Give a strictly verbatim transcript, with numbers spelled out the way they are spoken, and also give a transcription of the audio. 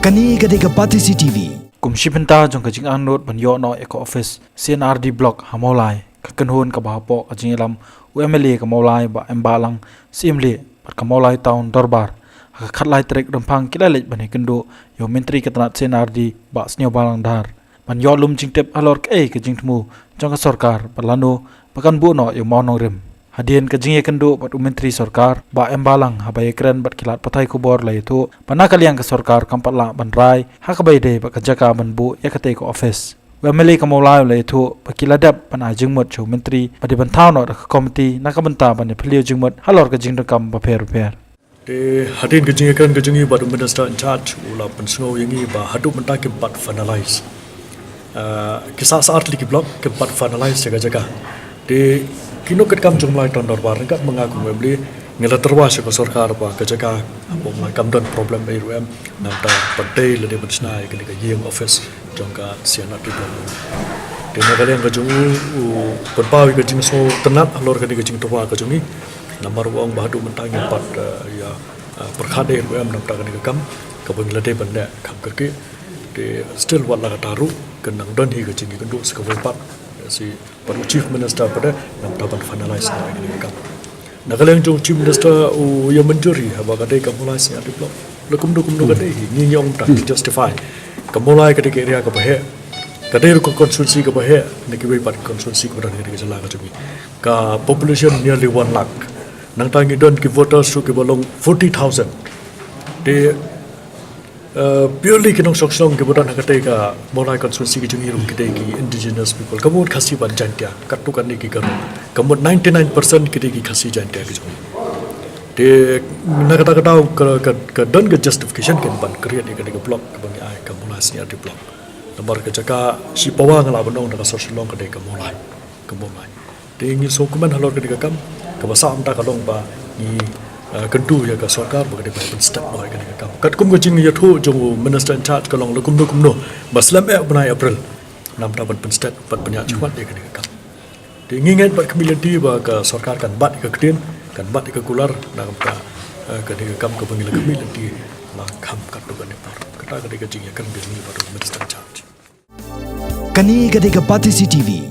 Kane ka dei ka Batesi T V. Kum shi bynta jong ka jingangnud ban ïoh noh ïa ka office C and R D Block ha Mawlai, ka kynhun kaba hapoh ka jingïalam u M L A ka Mawlai Bah M Bahlang Syiemlieh bad ka Mawlai Town Dorbar ha ka khatlai tarik Rymphang ki la leit ban ïakynduh ïa u Myntri ka tnat C and R D Bah Sniawbhalang Dhar ban ïoh lum jingtip halor kaei ka jingthmu jong ka sorkar bad lano ba kan buh noh ïa u mawnongrim. Hadien ka jingïakynduh bad u Myntri Sorkar Bah M Bahlang, haba ïakren bad ki lad pathai khubor la ïathuh ba na ka liang ka sorkar kam pat lah ban rai ha kaba ïadei bad ka jaka ban buh ïa katei ka office. U M L A ka Mawlai u la ïathuh ba ki la dep ban ai jingmut sha u Myntri ba dei ban thaw noh da ka komiti na ka bynta ban ïaphylliew jingmut halor ka jingdonkam bapher bapher. Te hadien ka jingïakren ka jong ngi bad u Minister in charge, u la pynsngew ïa ngi ba haduh mynta kim pat finalize. Ah, ki sah sah ar tylli ki block kim pat finalize ïa ka jaka. Te ki nongtrei kam jong Mawlai Town Dorbar, ryngkat ma nga kum u M L A, ngi la tyrwa sha ka sorkar ba ka jaka hapoh Mawlai kam don problem ei ruh em, nangta pat dei lade ban shna ïa kane ka ïing office jong ka C and R D Block. Te na ka liang ka jong u, u pynpaw ïa ka jingsngewtynnat halor kane ka jingtyrwa ka jong ngi. Namar u ong ba haduh mynta ngim pat, eh, ïa, eh, pyrkhat ei ruh em namar kane ka kam kaba ngi la dei ban leh kham kyrkieh. Te still wat la katta ruh kan nang don hi ka jingïakynduh sa kawei pat, eh, sa bad u Chief Minister pat, eh, namar ban finalize na kane ka kam. Na ka liang jong u Chief Minister u ïa mynjur hi haba ka dei ka Mawlai C and R D Block. La kumno kumno ka dei hi, ngi ngi ong ta, ngi justify. Ka Mawlai ka dei ka area kaba heh, ka dei ruh ka constituency kaba heh na kiwei pat ki constituency kiba don ha kane ka jylla ka jong ngi. Ka population nearly one lakh. Nangta ngi don ki voters ruh kiba long forty thousand. Te, eh, purely ki nongshong shnong kiba don ha katei ka Mawlai constituency ka jong ngi ruh ki dei ki indigenous people, ka mut Khasi bad Jaiñtia, katto katne ki Garo. Ka mut ninety-nine percent ki dei ki Khasi Jaiñtia ka jong ngi. Te na kata ka daw ka, ka, ka don ka justification kein ban create ïa kane ka block kaba ngi ai ka Mawlai C and R D Block. Namar ka jaka shipawa nga lah ban ong da ka sor Shillong ka dei ka Mawlai, ka Mawlai. Te ngi sngewkmen halor kane ka kam, kaba sah mynta ka long ba ngi, eh, kyntu ïa ka sorkar ba ka dei ban pynstep noh ïa kane ka kam. Katkum ka jingïathuh jong u Minister in charge ka long la kumno kumno ba slem eh u bnai April namar ban pynstep bad pynïaid shuwa ïa kane ka kam. Te ngi ngeit bad khmih lynti ba ka sorkar kan bat ïa ka ktien, kan bat ïa ka kular na ka bynta, eh, kane ka kam kaba ngi la khmih lynti la kham katto katne por. Kata ka dei ka jingïakren ka jong ngi bad u Minister in charge. Kane ka dei ka Batesi T V.